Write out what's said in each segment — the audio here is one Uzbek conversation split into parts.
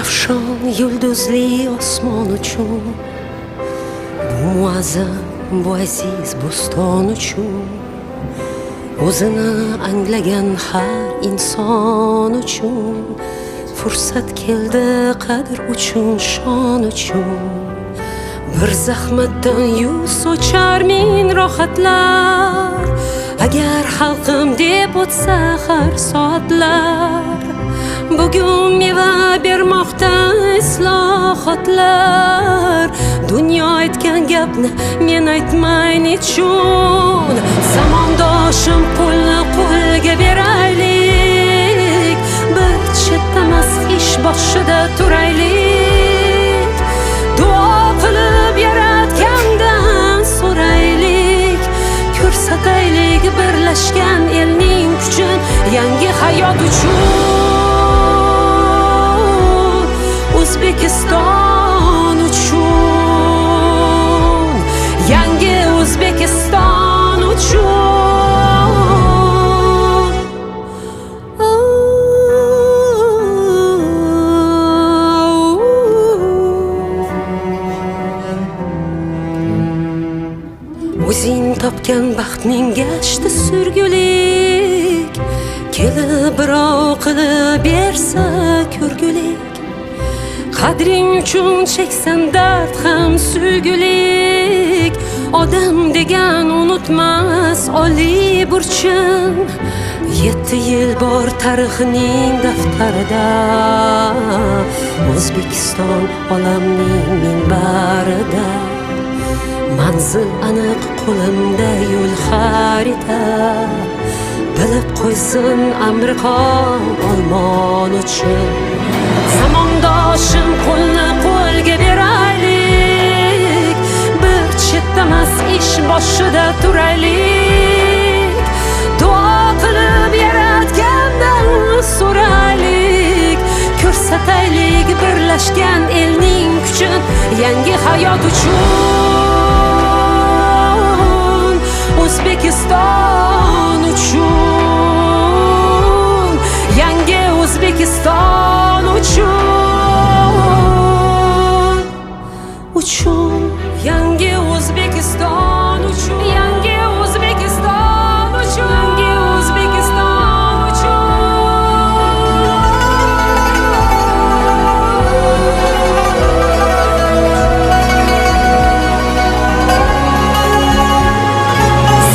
Ravshan yulduzli osmon uchun, bu muazzam, bu aziz bo'ston uchun, o'zini anglagan har inson uchun, fursat keldi qadr uchun, shon uchun. Bir zahmatdan yuz sochar ming rohatlar, agar xalqim deb o'tsa har soatlar. Bugun meva bermoqda islohotlar, dunyo aytgan gapni men aytmay nechun. Zamondoshim qo'lni qo'lga beraylik, bir chetdamas ish boshida turaylik. Duo qilib yaratgandan so'raylik, ko'rsataylik birlashgan elning kuchin yangi hayot uchun. O'zbekiston uchun, yangi O'zbekiston uchun. O'zing topgan baxtning gashti surgulik, kelib birov qilib bersa ko'rgulik. Qadring uchun cheksan dard ham suygulik, odam degan unutmas oliy burchin. 7 yil bor tarixning daftarida, O'zbekiston olamning minbarida. Manzil aniq qo'limda, yo'l xarita, bilib qo'ysin Amerika Olmon uchun. Zamondoshim qo'lni qo'lga beraylik, bir chetdamas ish boshida turaylik. Duo qilib yaratgandan so'raylik, ko'rsataylik birlashgan elning kuchin yangi hayot uchun. O'zbekiston uchun, yangi O'zbekiston uchun, uchun, yangi O'zbekiston uchun, yangi O'zbekiston uchun, yangi O'zbekiston uchun.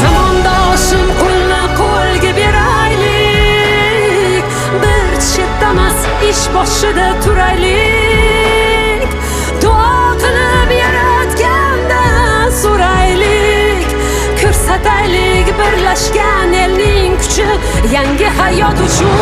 Zamondoshim qo'lni qo'lga beraylik, bir chetdamas ish boshida turaylik. Duo qilib yaratgandan so'raylik, ko'rsataylik birlashgan elning kuchi yangi hayot uchun.